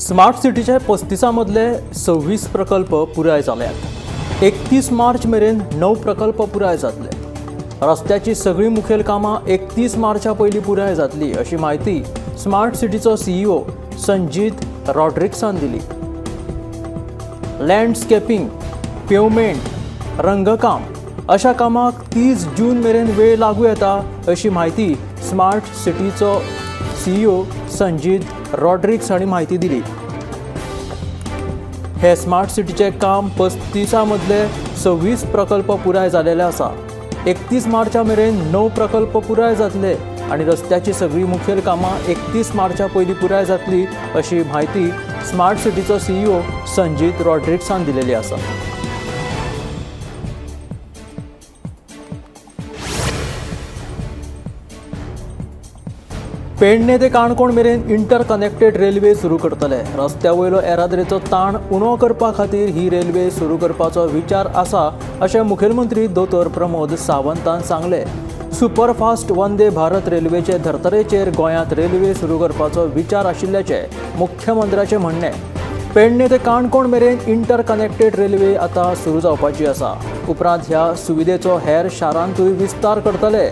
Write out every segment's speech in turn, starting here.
Smart सिटीचे 35 मदले 26 प्रकल्प पुराय जाल्यात. 31 मार्च मेरेन 9 प्रकल्प पुराय जातले. रस्त्याची सगळीं मुखेल कामां 31 मार्चा पयलीं पुराय जातली अशी म्हायती स्मार्ट सिटीचो सीईओ संजीत रॉड्रिक्सान दिली. लँडस्केपिंग, पेवमेंट, रंगकाम अशा कामाक 30 जून मेरेन वेळ लागू येता अशी म्हायती स्मार्ट सिटीचो सीईओ संजीत रॉड्रिक्स हांणी म्हायती दिली. हे स्मार्ट सिटीचे काम 35 मदले 26 प्रकल्प पुराय जालेले आसा. 31 मार्चा मेरेन 9 प्रकल्प पुराय जातले आनी रस्त्याची सगळीं मुखेल कामां 31 मार्चा पयलीं पुराय जातली अशी म्हायती स्मार्ट सिटीचो सीईओ संजीत रॉड्रिक्सान दिलेली आसा. पेडणे ते काणकोण मेरेन इंटरकनेक्टेड रेल्वे सुरू करतले. रस्त्या वयलो येरादारीचो ताण उणो करपा खातीर ही रेल्वे सुरू करपाचो विचार आसा अशें मुखेलमंत्री दोतोर प्रमोद सावंतान सांगलें. सुपरफास्ट वंदे भारत रेल्वेचे धर्तरेचेर गोंयांत रेल्वे सुरू करपाचो विचार आशिल्ल्याचें मुख्यमंत्र्याचें म्हणणें. पेडणे ते काणकोण मेरेन इंटरकनेक्टेड रेल्वे आतां सुरू जावपाची आसा. उपरांत ह्या सुविधेचो हेर शारांतूय विस्तार करतले.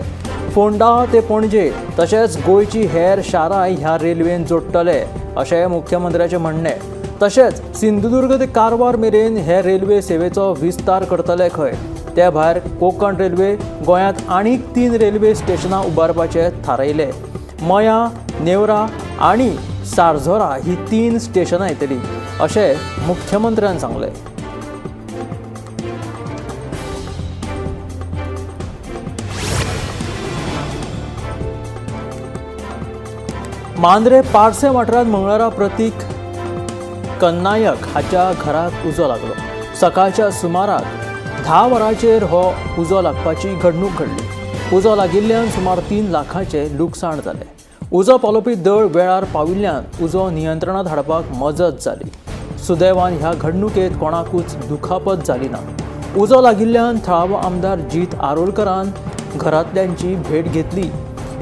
फोंडा ते पणजे तशेंच गोंयची हेर शारांय ह्या रेल्वेन जोडटले अशें मुख्यमंत्र्याचें म्हणणें. तशेंच सिंधुदुर्ग ते कारवार मेरेन हे रेल्वे सेवेचो विस्तार करतले खंय. ते भायर कोंकण रेल्वे गोंयांत आनीक 3 रेल्वे स्टेशनां उबारपाचें थारायलें. मया, नेवरा आनी सारझोरा ही 3 स्टेशनां येतलीं अशें मुख्यमंत्र्यान सांगलें. मांद्रे पार्से वाठारांत मंगळारा प्रतीक कन्नायक हाच्या घराक उजो लागलो. सकाळच्या सुमाराक 10 वरांचेर हो उजो लागपाची घडणूक घडली. उजो लागिल्ल्यान सुमार 3 लाखांचें लुकसाण जालें. उजो पालोवपी दळ वेळार पाविल्ल्यान उजो नियंत्रणांत हाडपाक मजत जाली. सुदैवान ह्या घडणुकेंत कोणाकूच दुखापत जाली ना. उजो लागिल्ल्यान थळावो आमदार जीत आरोलकरान घरांतल्यांची भेट घेतली.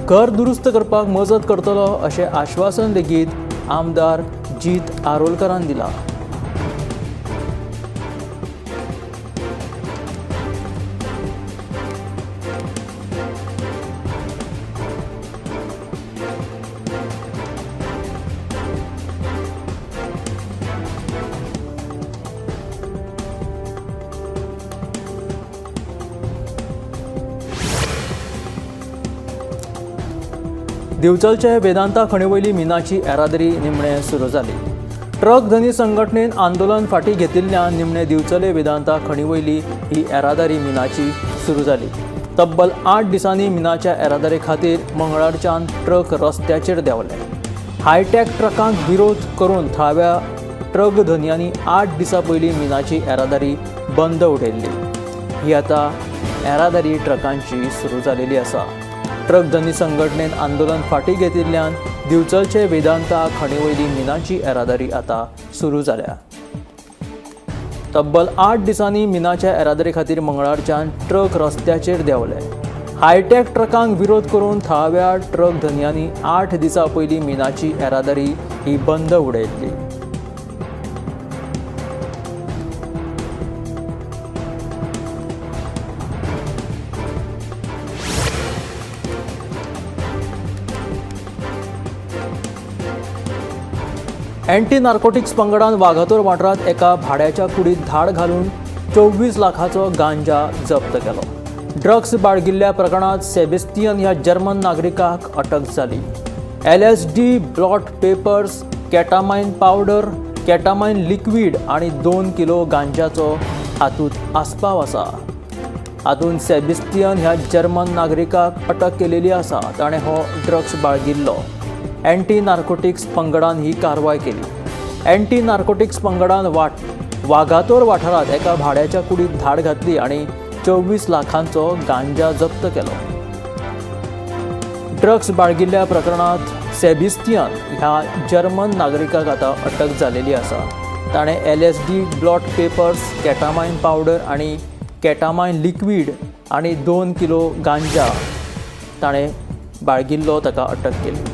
घर दुरुस्त करपाक मजत करतलो अशें आश्वासन लेगीत आमदार जीत आरोलकरान दिलां. दिवचलचे वेदांता खणीवयली मिनाची येरादारी निमणे सुरू जाली. ट्रक धनी संघटनेन आंदोलन फाटीं घेतिल्ल्यान निमणे दिवचले वेदांता खणीवयली ही येरादारी मिनाची सुरू जाली. तब्बल 8 दिसांनी मिनाच्या येरादारी खातीर मंगळारच्यान ट्रक रस्त्याचेर देंवले. हायटॅक ट्रकांक विरोध करून थळाव्या ट्रक धनयांनी 8 दिसां पयलीं मिनाची येरादारी बंद उडयल्ली. ही आतां येरादारी ट्रकांची सुरू जालेली आसा. ट्रक धनी संघटनेन आंदोलन फाटीं घेतिल्ल्यान दिवचलचे वेदांता खणीवयली मिनाची येरादारी आतां सुरू जाल्या. तब्बल 8 दिसांनी मिनाच्या येरादारी खातीर मंगळारच्यान ट्रक रस्त्याचेर देंवले. हायटॅक ट्रकांक विरोध करून थळाव्या ट्रक धनयांनी 8 दिसां पयलीं मिनाची येरादारी ही बंद उडयल्ली. अँटी नार्कोटिक्स पंगडान वागातोर वाठारांत एका भाड्याच्या कुडीत धाड घालून 24 लाखाचो गांजा जप्त केलो. ड्रग्स बाळगिल्ल्या प्रकरणांत सेबेस्तियन ह्या जर्मन नागरिकाक अटक जाली. LSD, blot papers, ketamine powder, ketamine liquid आनी 2 किलो गांजाचो हातूंत आस्पाव आसा. हातूंत सेबेस्तियन ह्या जर्मन नागरिकाक अटक केलेली आसा. ताणें हो ड्रग्स बाळगिल्लो. अँटी नार्कोटिक्स पंगडान ही कारवाय केली. अँटी नार्कोटिक्स पंगडान वागातोर वाठारांत एका भाड्याच्या कुडीत धाड घातली आनी 24 लाखांचो गांजा जप्त केलो. ड्रग्स बाळगिल्ल्या प्रकरणांत सेबिस्तियन ह्या जर्मन नागरिकाक आतां अटक जालेली आसा. ताणें LSD, blot papers, ketamine powder आनी केटामायन लिक्वीड आनी 2 किलो गांजा ताणें बाळगिल्लो. ताका अटक केली.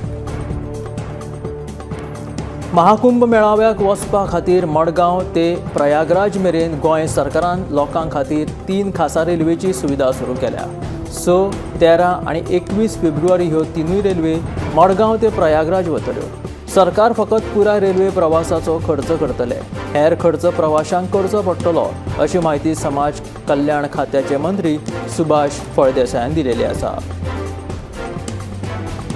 महाकुंभ मेळाव्याक वचपा खातीर मडगांव ते प्रयागराज मेरेन गोंय सरकारान लोकां खातीर 3 खासा रेल्वेची सुविधा सुरू केल्या। 6, 13 आनी 21 फेब्रुवारी ह्यो 3 रेल्वे मडगांव ते प्रयागराज वतल्यो। सरकार फकत पुराय रेल्वे प्रवासाचो खर्च करतले, हेर खर्च प्रवाशांक करचो पडटलो अशी म्हायती समाज कल्याण खात्याचे मंत्री सुभाष फळदेसायान दिलेली आसा।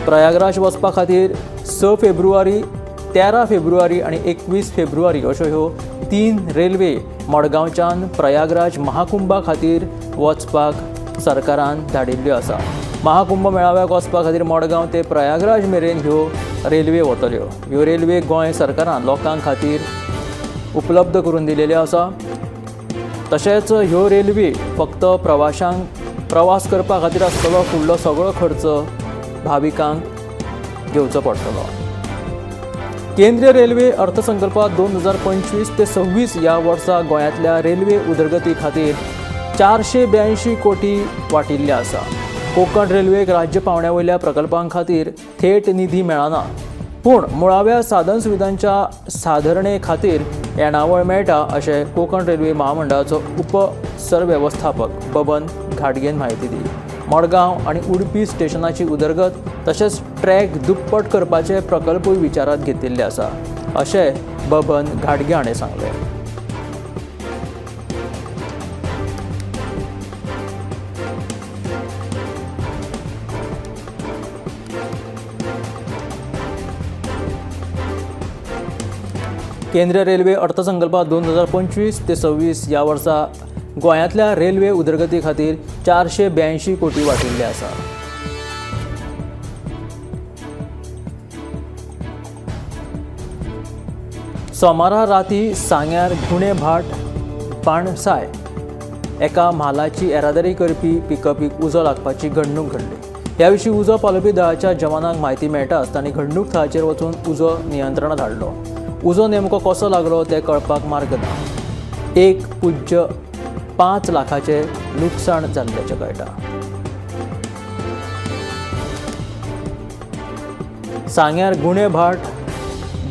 प्रयागराज वचपा खातीर 6 फेब्रुवारी, 13 फेब्रुवारी आनी 21 फेब्रुवारी अश्यो ह्यो 3 रेल्वे मडगांवच्यान प्रयागराज महाकुंभा खातीर वचपाक सरकारान धाडिल्ल्यो आसा। महाकुंभ मेळाव्याक वचपा खातीर मडगांव ते प्रयागराज मेरेन ह्यो रेल्वे वतल्यो। ह्यो रेल्वे गोंय सरकारान लोकां खातीर उपलब्ध करून दिलेल्यो आसा। तशेंच ह्यो रेल्वे फक्त प्रवाशांक प्रवास करपा खातीर आसतलो, फुडलो सगळो खर्च भाविकांक घेवचो पडटलो। केंद्रीय रेल्वे अर्थसंकल्पात 2025 ते 26 ह्या वर्सा गोंयांतल्या रेल्वे उदरगती खातीर 482 कोटी वाटिल्ले आसा। कोंकण रेल्वेक राज्य पावंड्या वयल्या प्रकल्पां खातीर थेट निधी मेळना, पूण मुळाव्या साधन सुविधांच्या साधरणे खातीर येणावळ मेळटा अशें कोंकण रेल्वे महामंडळाचो उपसरवेवस्थापक बबन घाटगेन म्हायती दिली। मडगांव आनी उडपी स्टेशनाची उदरगत तशेंच ट्रॅक दुप्पट करपाचे प्रकल्पूय विचारांत घेतिल्ले आसा अशें बबन घाटगे हाणें सांगलें। केंद्रीय रेल्वे अर्थसंकल्पात 2025 ते 26 ह्या वर्सा गोंयांतल्या रेल्वे उदरगती खातीर 482 कोटी वाटिल्ले आसा। सोमारा राती सांग्यार गुणे भाट पाणसाय एका म्हालाची येरादारी करपी पिकअपीक उजो लागपाची घडणूक घडली। ह्या विशीं उजो पालोवपी दळाच्या जवानांक म्हायती मेळटाच तांणी घडणूक थळाचेर वचून उजो नियंत्रणांत हाडलो। उजो नेमको कसो लागलो तें कळपाक मार्ग ना। 1.5 लाखाचें लुकसाण जाल्ल्याचें कळटा। सांग्यार गुणे भाट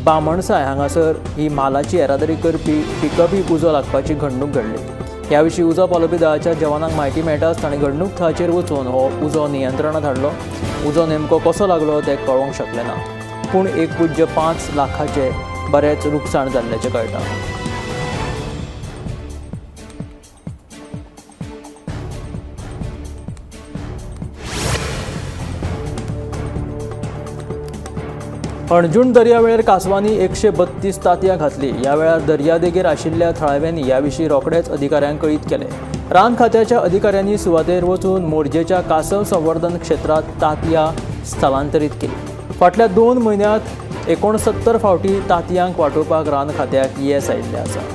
बामणसाय हांगासर ही म्हालाची येरादारी करपी पिकअपीक उजो लागपाची घडणूक घडली। ह्या विशीं उजो पालोवपी दळाच्या जवानांक म्हायती मेळटाच तांणी घडणूक थळाचेर वचून हो उजो नियंत्रणांत हाडलो। उजो नेमको कसो लागलो तें कळोवंक शकलें ना, पूण 1.5 लाखाचें बरेंच लुकसाण जाल्ल्याचें कळटा। हणजूण दर्यावेळेर कांसवांनी 132 तांतयां घातली। ह्या वेळार दर्यादेगेर आशिल्ल्या थळाव्यांनी ह्या विशीं रोखडेच अधिकाऱ्यांक कळीत केलें। रान खात्याच्या अधिकाऱ्यांनी सुवातेर वचून मोरजेच्या कांसव संवर्धन क्षेत्रांत तांतयां स्थलांतरीत केली। फाटल्या 2 म्हयन्यांत 69 फावटी तांतयांक वाटोवपाक रान खात्याक येस आयिल्लें आसा।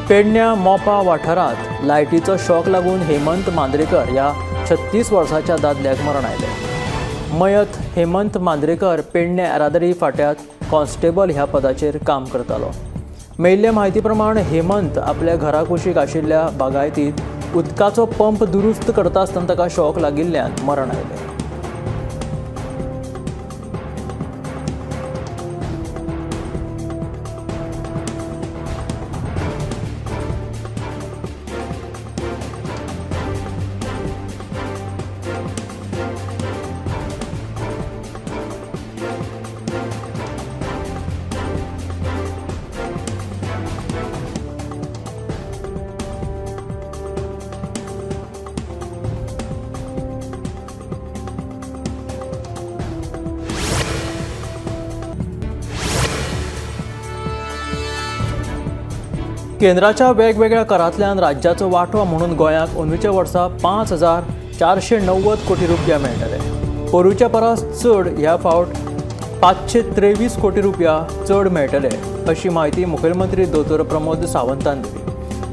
पेडण्या मोपा वाठारांत लायटीचो शॉक लागून हेमंत मांद्रेकर ह्या 36 वर्सांच्या दादल्याक मरण आयलें। मयत हेमंत मांद्रेकर पेडणे येरादारी फाट्यांत कॉन्स्टेबल ह्या पदाचेर काम करतालो। मेळिल्ले म्हायती प्रमाण हेमंत आपल्या घरा कुशीक आशिल्ल्या बागायतींत उदकाचो पंप दुरुस्त करता आसतना ताका शॉक लागिल्ल्यान मरण आयलें। केंद्राच्या वेगवेगळ्या करांतल्यान राज्याचो वांटो म्हणून गोंयाक अंदूच्या वर्सा 5,490 कोटी रुपया मेळटले. पोरूच्या परस चड ह्या फावट 523 कोटी रुपया चड मेळटले अशी म्हायती मुखेलमंत्री दोतोर प्रमोद सावंतान दिली.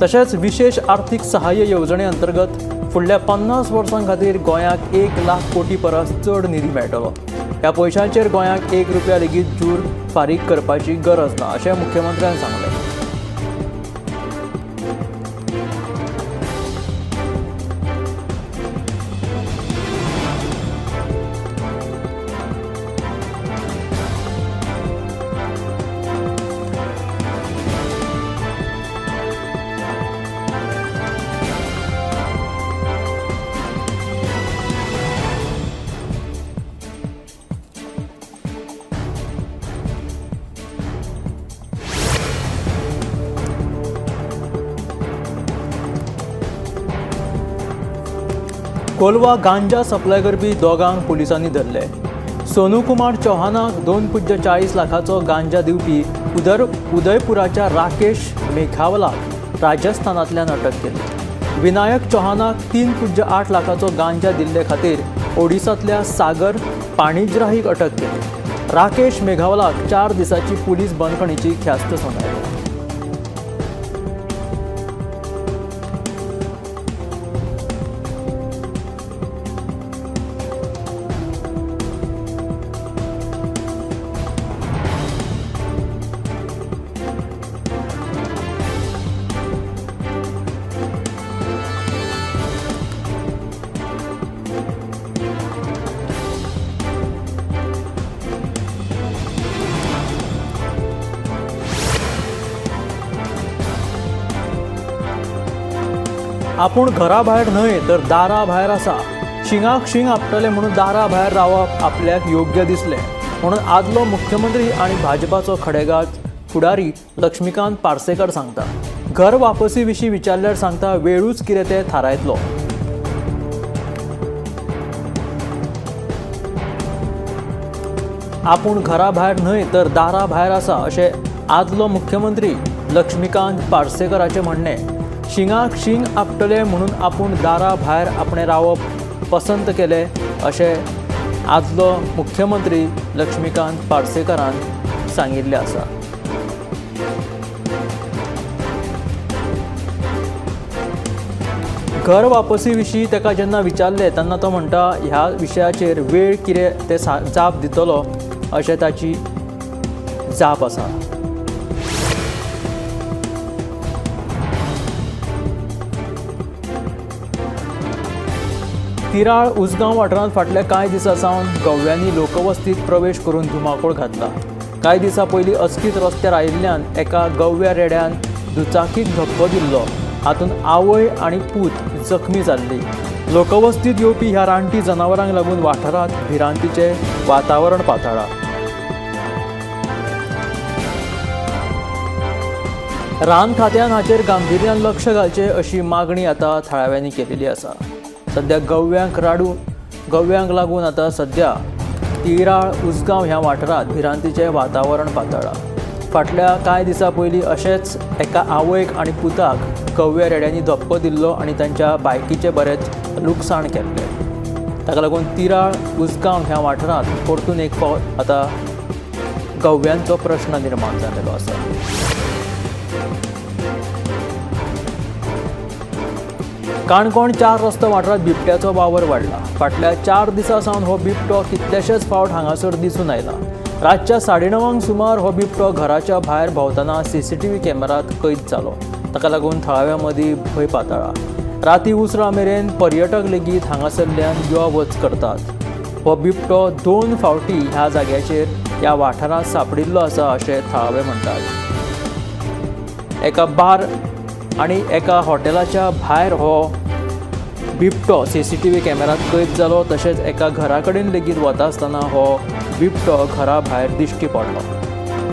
तशेंच विशेष आर्थिक सहाय्य येवजणे अंतर्गत फुडल्या 50 वर्सां खातीर गोंयाक 1 लाख कोटी परस चड निधी मेळटलो. ह्या पयशांचेर गोंयाक 1 रुपया लेगीत जूर फारीक करपाची गरज ना अशें मुख्यमंत्र्यान सांगलें. कोलवा गांजा सप्लाय करपी दोगांक पुलिसांनी धरले. सोनू कुमार चौहानाक 2.40 लाखाचो गांजा दिवपी उदयपुराच्या राकेश मेघावलाक राजस्थानांतल्यान अटक केली. विनायक चौहानाक 3.8 लाखाचो गांजा दिल्ले खातीर ओडिसांतल्या सागर पाणिग्राहीक अटक केली. राकेश मेघावलाक 4 दिसांची पुलीस बंदखणीची ख्यास्त सुनायली. आपूण घरा भायर न्हय तर दारा भायर आसा, शिंगाक शिंग आपटले म्हणून दारा भायर रावप आपल्याक योग्य दिसलें म्हणून आदलो मुख्यमंत्री आनी भाजपाचो खडेगांठ फुडारी लक्ष्मीकांत पार्सेकर सांगता. घर वापसी विशीं विचारल्यार सांगता वेळूच कितें तें थारायतलो. आपूण घरा भायर न्हय तर दारा भायर आसा अशें आदलो मुख्यमंत्री लक्ष्मीकांत पार्सेकराचें म्हणणें. शिंगाक शिंग आपटले म्हणून आपूण दारा भायर आपणें रावप पसंत केलें अशें आदलो मुख्यमंत्री लक्ष्मीकांत पार्सेकरान सांगिल्लें आसा. घर वापसी विशीं ताका जेन्ना विचारलें तेन्ना तो म्हणटा ह्या विशयाचेर वेळ कितें ते जाप दितलो अशें ताची जाप आसा. तिराळ उसगांव वाठारांत फाटल्या कांय दिसां सावन गव्यांनी लोकवस्तीत प्रवेश करून धुमाकूळ घातला. कांय दिसां पयलीं अचकीत रस्त्यार आयिल्ल्यान एका गव्या रेड्यान दुचाकीक धपको दिल्लो. हातूंत आवय आनी पूत जखमी जाल्ली. लोकवस्तीत येवपी ह्या रानटी जनावरांक लागून वाठारांत भिरांतीचें वातावरण पातळ्ळां. रान खात्यान हाचेर गांभिर्यान लक्ष घालचें अशी मागणी आतां थळाव्यांनी केलेली आसा. सद्या गव्यांक लागून आतां सद्या तिराळ उसगांव ह्या वाठारांत भिरांतीचें वातावरण पातळ्ळां. फाटल्या कांय दिसां पयलीं अशेंच एका आवयक आनी पुताक गव्या रेड्यांनी धपको दिल्लो आनी तांच्या बायकीचें बरेंच लुकसाण केल्लें. ताका लागून तिराळ उसगांव ह्या वाठारांत परतून एक फावट आतां गव्यांचो प्रश्न निर्माण जाल्लो आसा. काणकोण 4 रस्तो वाठारांत बिबट्याचो वावर वाडला. फाटल्या 4 दिसां सावन हो बिबटो कितलेशेच फावट हांगासर दिसून आयला. रातच्या 9:30 सुमार हो बिबटो घराच्या भायर भोंवतना सीसीटीव्ही कॅमेरात कैद जालो. ताका लागून थळाव्यां मदीं भंय पातळ्ळा. राती उसरां मेरेन पर्यटक लेगीत हांगासरल्यान यो वच करतात. हो बिबटो 2 फावटी ह्या जाग्याचेर ह्या वाठारांत सांपडिल्लो आसा अशें थळावे म्हणटात. एका बार आनी एका हॉटेलाच्या भायर हो बिबटो सीसीटीव्ही कॅमेरात कैद जालो. तशेंच एका घरा कडेन लेगीत वता आसतना हो बिबटो घरा भायर दिश्टी पडलो.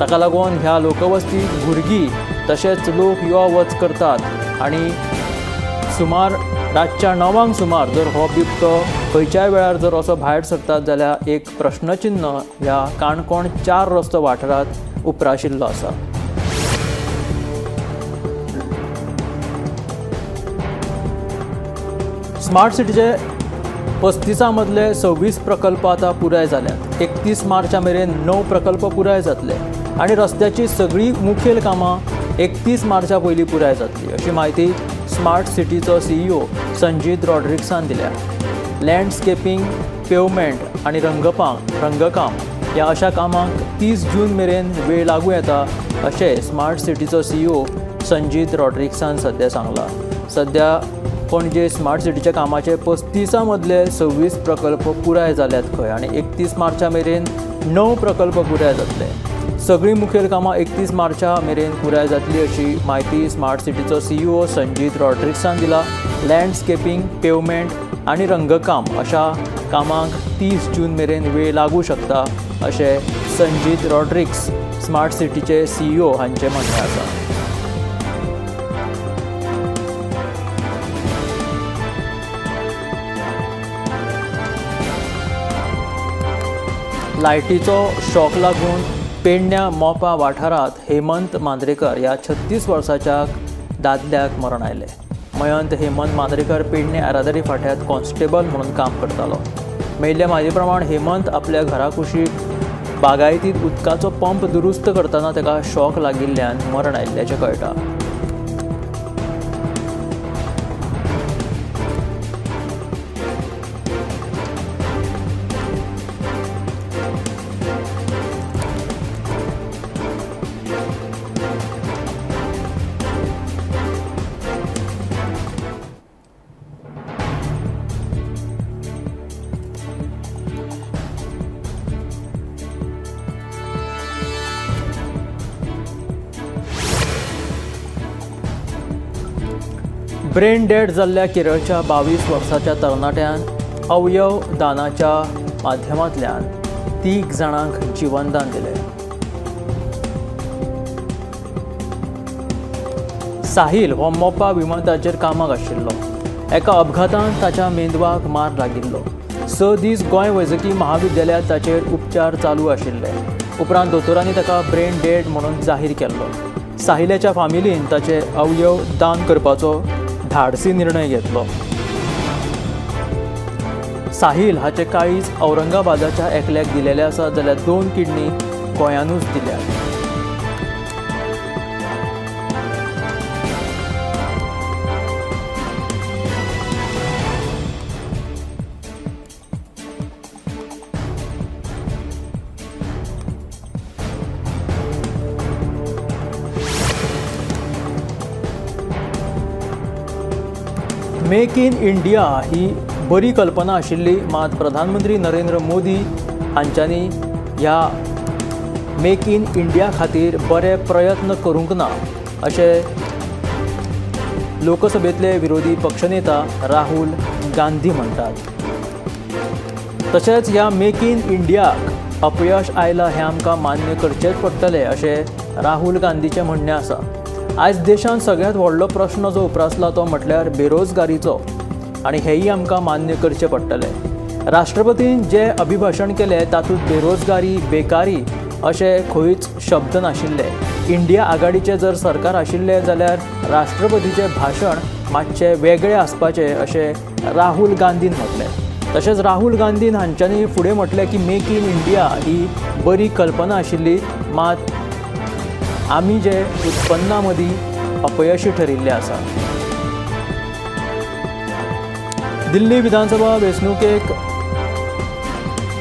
ताका लागून ह्या लोकवस्तीत भुरगीं तशेंच लोक यो वच करतात आनी सुमार रातच्या 9 सुमार जर हो बिबटो खंयच्याय वेळार जर असो भायर सरतात जाल्यार एक प्रश्नचिन्ह ह्या काणकोण 4 रस्तो वाठारांत उप्राशिल्लो आसा. स्मार्ट सिटीचे 35 मदले 26 प्रकल्प आतां पुराय जाल्यात. 31 मार्चा मेरेन 9 प्रकल्प पुराय जातले आनी रस्त्याची सगळीं मुखेल कामां 31 मार्चा पयलीं पुराय जातली अशी म्हायती स्मार्ट सिटीचो सीईओ संजीत रॉड्रिक्सान दिल्या. लँडस्केपिंग, पेवमेंट आनी रंगकाम ह्या अशा कामांक 30 जून मेरेन वेळ लागूं येता अशें स्मार्ट सिटीचो सीईओ संजीत रॉड्रिक्सान सद्या सांगलां. सद्या पणजे स्मार्ट सिटीच्या कामाचे 35 मदले 26 प्रकल्प पुराय जाल्यात खंय आनी 31 मार्चा मेरेन 9 प्रकल्प पुराय जातले. सगळीं मुखेल कामां 31 मार्चा मेरेन पुराय जातली अशी म्हायती स्मार्ट सिटीचो सीईओ संजीत रॉड्रिक्सान दिला. लँडस्केपिंग, पेवमेंट आनी रंगकाम अशा कामांक 30 जून मेरेन वेळ लागूं शकता अशें संजीत रॉड्रिक्स स्मार्ट सिटीचे सीईओ हांचें म्हणणें आसा. लायटीचो शॉक लागून पेडण्या मोपा वाठारांत हेमंत मांद्रेकर ह्या 36 वर्साच्या दादल्याक मरण आयलें. मयंत हेमंत मांद्रेकर पेडणे येरादारी फांट्यांत कॉन्स्टेबल म्हणून काम करतालो. मेळिल्ल्या म्हायती प्रमाण हेमंत आपल्या घरा कुशीक बागायतींत उदकाचो पंप दुरुस्त करतना ताका शॉक लागिल्ल्यान मरण आयिल्ल्याचें कळटा. ब्रेन डेड जाल्ल्या केरळच्या 22 वर्साच्या तरणाट्यान अवयव दानाच्या माध्यमांतल्यान 3 जाणांक जिवनदान दिलें. साहिल हो मोपा विमानतळाचेर कामाक आशिल्लो. एका अपघातांत ताच्या मेंदवाक मार लागिल्लो. 6 दीस गोंय वैजकी महाविद्यालयांत ताचेर उपचार चालू आशिल्ले. उपरांत दोतोरांनी ताका ब्रेन डेड म्हणून जाहीर केल्लो. साहिलाच्या फामिलीन ताचे अवयव दान करपाचो धाडसी निर्णय घेतलो. साहिल हाचे काळीज औरंगाबादाच्या एकल्याक दिलेले आसा जाल्यार 2 किडनी गोंयानूच दिल्या. मेक इन इंडिया ही बरी कल्पना आशिल्ली, मात प्रधानमंत्री नरेंद्र मोदी हांच्यांनी ह्या मेक इन इंडिया खातीर बरे प्रयत्न करूंक ना अशें लोकसभेंतले विरोधी पक्षनेता राहुल गांधी म्हणटात. तशेंच ह्या मेक इन इंडियाक अपयश आयलां हें आमकां मान्य करचेंच पडटलें अशें राहुल गांधीचें म्हणणें आसा. आयज देशांत सगळ्यांत व्हडलो प्रश्न जो उप्रासला तो म्हटल्यार बेरोजगारीचो आनी हेंय आमकां मान्य करचें पडटलें. राष्ट्रपतीन जें अभिभाशण केलें तातूंत बेरोजगारी, बेकारी अशे खंयच शब्द नाशिल्ले. इंडिया आघाडीचें जर सरकार आशिल्लें जाल्यार राष्ट्रपतीचें भाशण मातशें वेगळें आसपाचें अशें राहुल गांधीन म्हटलें. तशेंच राहुल गांधीन हांच्यांनी फुडें म्हटलें की मेक इन इंडिया ही बरी कल्पना आशिल्ली, मात आमी जे उत्पन्ना मदीं अपयशी ठरिल्ले आसा. दिल्ली विधानसभा वेंचणुकेक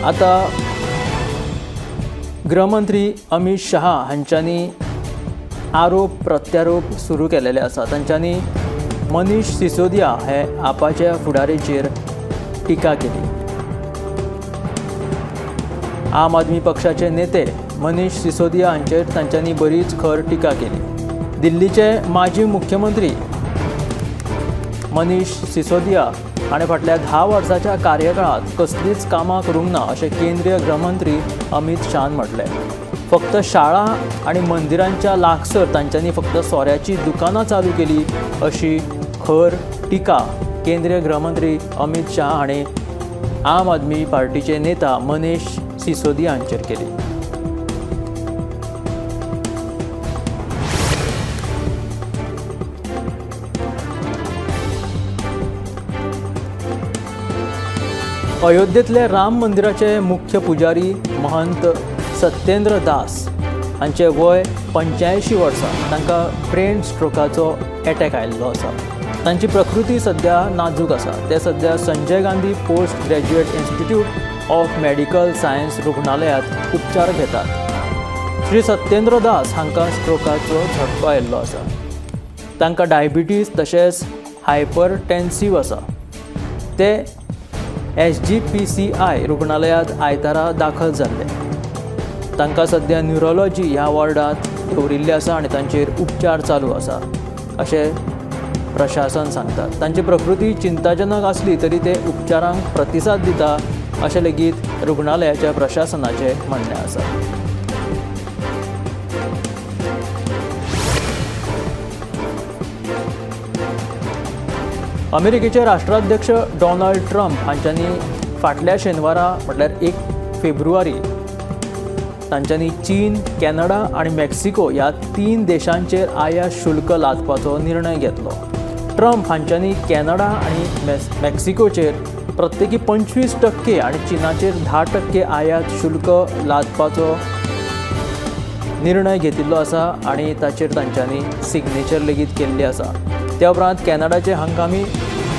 आतां गृहमंत्री अमित शहा हांच्यांनी आरोप प्रत्यारोप सुरू केलेले आसा. तांच्यांनी मनीष सिसोदिया हे आपाच्या फुडारीचेर टिका केली. आम आदमी पक्षाचे नेते मनीष सिसोदिया हांचेर तांच्यांनी बरीच खर टिका केली. दिल्लीचे माजी मुख्यमंत्री मनीष सिसोदिया हाणें फाटल्या 10 वर्सांच्या कार्यकाळांत कसलीच कामां करूंक ना अशें केंद्रीय गृहमंत्री अमित शहान म्हटलें. फक्त शाळा आनी मंदिरांच्या लागसर तांच्यांनी फक्त सोऱ्याची दुकानां चालू केली अशी खर टिका केंद्रीय गृहमंत्री अमित शहा हाणें आम आदमी पार्टीचे नेता मनीष सिसोदिया हांचेर केली. अयोध्येंतले राम मंदिराचे मुख्य पुजारी महंत सत्येंद्र दास हांचे वय 85 वर्सां. तांकां ब्रेन स्ट्रोकाचो एटॅक आयिल्लो आसा. तांची प्रकृती सद्या नाजूक आसा. ते सद्या Sanjay Gandhi post graduate institute of medical science रुग्णालयांत उपचार घेतात. श्री सत्येंद्र दास हांकां स्ट्रोकाचो झटको आयिल्लो आसा. तांकां डायबिटीज तशेंच हायपरटेन्सीव आसा. ते SGPCI रुग्णालयांत आयतारा दाखल जाल्ले. तांकां सद्या न्युरोलॉजी ह्या वॉर्डांत दवरिल्ले आसा आनी तांचेर उपचार चालू आसा अशें प्रशासन सांगता. तांची प्रकृती चिंताजनक आसली तरी ते उपचारांक प्रतिसाद दिता अशें लेगीत रुग्णालयाच्या प्रशासनाचें म्हणणें आसा. अमेरिकेचे राष्ट्राध्यक्ष डोनाल्ड ट्रम्प हांच्यांनी फाटल्या शेनवारा म्हटल्यार 1 फेब्रुवारी तांच्यांनी चीन, कॅनडा आनी मेक्सिको ह्या 3 देशांचेर आयात शुल्क लादपाचो निर्णय घेतलो. ट्रम्प हांच्यांनी कॅनडा आनी मेक्सिकोचेर प्रत्येकी 25% आनी चीनाचेर 10% आयात शुल्क लादपाचो निर्णय घेतिल्लो आसा आनी ताचेर तांच्यांनी सिग्नेचर लेगीत केल्ली आसा. त्या उपरांत कॅनडाचे हंगामी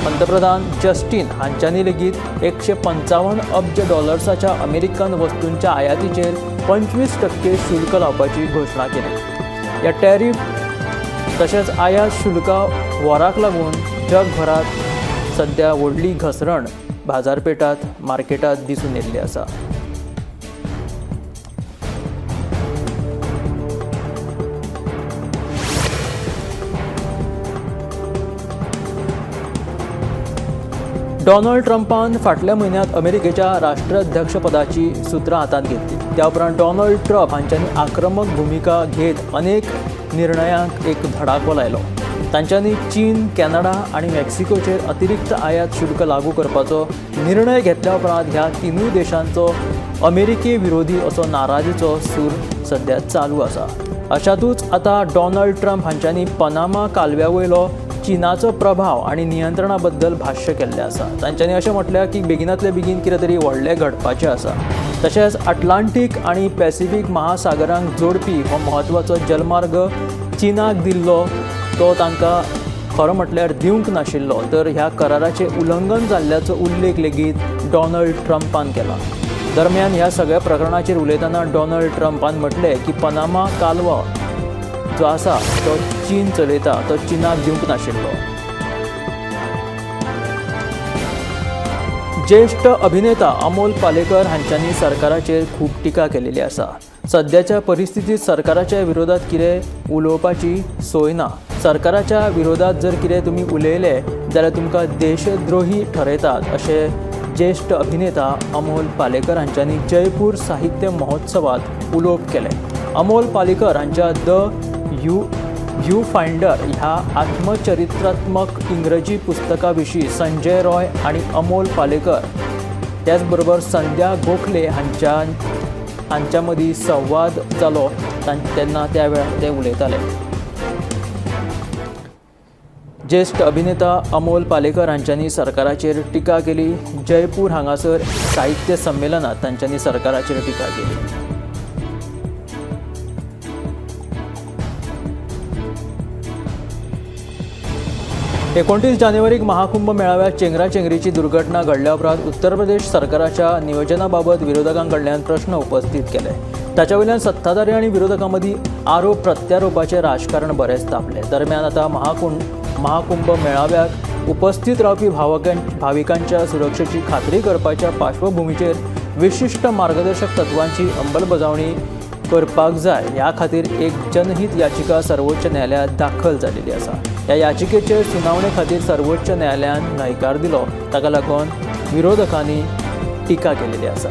पंतप्रधान जस्टीन हांच्यांनी लेगीत 155 अब्ज डॉलर्साच्या अमेरिकन वस्तूंच्या आयातीचेर 25% शुल्क लावपाची घोशणा केली. ह्या टॅरीफ तशेंच आयात शुल्का वराक लागून जगभरात सद्या व्हडली घसरण बाजारपेठात मार्केटात दिसून येयल्ली आसा. डोनाल्ड ट्रम्पान फाटल्या म्हयन्यांत अमेरिकेच्या राष्ट्राध्यक्षपदाची सुत्रां हातांत घेतली. त्या उपरांत डोनाल्ड ट्रम्प हांच्यांनी आक्रमक भुमिका घेत अनेक निर्णयांक एक धडाको लायलो. तांच्यांनी चीन, कॅनडा आनी मेक्सिकोचेर अतिरिक्त आयात शुल्क लागू करपाचो निर्णय घेतल्या उपरांत ह्या 3 देशांचो अमेरिके विरोधी असो नाराजीचो सूर सद्या चालू आसा. अशातूच आतां डोनाल्ड ट्रम्प हांच्यांनी पनामा कालव्या वयलो चीनाचो प्रभाव आनी नियंत्रणा बद्दल भाश्य केल्लें आसा. तांच्यांनी अशें म्हटल्यार की बेगिनांतले बेगीन कितें तरी व्हडलें घडपाचें आसा. तशेंच अटलांटीक आनी पॅसिफीक महासागरांक जोडपी हो म्हत्वाचो जलमार्ग चीनाक दिल्लो तो तांकां खरो म्हटल्यार दिवंक नाशिल्लो, तर ह्या कराराचें उल्लंघन जाल्ल्याचो उल्लेख लेगीत डोनाल्ड ट्रम्पान केला. दरम्यान ह्या सगळ्या प्रकरणाचेर उलयतना डोनाल्ड ट्रम्पान म्हटलें की पनामा कालवा जो आसा तो चीन चलयता, तो चीनाक दिवंक नाशिल्लो. ज्येश्ठ अभिनेता अमोल पालेकर हांच्यांनी सरकाराचेर खूब टिका केलेली आसा. सद्याच्या परिस्थितीत सरकाराच्या विरोधात कितें उलोवपाची सोय ना. सरकाराच्या विरोधात जर कितें तुमी उलयले जाल्यार तुमकां देशद्रोही ठरयतात अशें ज्येश्ठ अभिनेता अमोल पालेकर हांच्यांनी जयपूर साहित्य महोत्सवात उलोवप केलें. अमोल पालेकर हांच्या the view finder ह्या आत्मचरित्रात्मक इंग्रजी पुस्तका विशीं संजय रॉय आनी अमोल पालेकर त्याचबरोबर संध्या गोखले हांच्या मदीं संवाद जालो तेन्ना त्या वेळार ते उलयताले. ज्येश्ठ अभिनेता अमोल पालेकर हांच्यांनी सरकाराचेर टिका केली. जयपूर हांगासर साहित्य संमेलनात तांच्यांनी सरकाराचेर टिका केली. 29 जानेवारीक महाकुंभ मेळाव्यात चेंगराचेंगरीची दुर्घटना घडल्या उपरांत उत्तर प्रदेश सरकाराच्या नियोजना बाबत विरोधकां कडल्यान प्रश्न उपस्थित केले. ताच्या वयल्यान सत्ताधारी आनी विरोधकां मदीं आरोप प्रत्यारोपाचें राजकारण बरेंच तापलें. दरम्यान आतां महाकुंभ मेळाव्याक उपस्थित रावपी भाविकांच्या सुरक्षेची खात्री करपाच्या पार्श्वभूमीचेर विशिश्ट मार्गदर्शक तत्वांची अंमलबजावणी करपाक जाय ह्या खातीर एक जनहीत याचिका सर्वोच्च न्यायालयांत दाखल जाल्ली आसा. ह्या याचिकेचेर सुनावणे खातीर सर्वोच्च न्यायालयान न्हयकार दिलो. ताका लागून विरोधकांनी टिका केलेली आसा.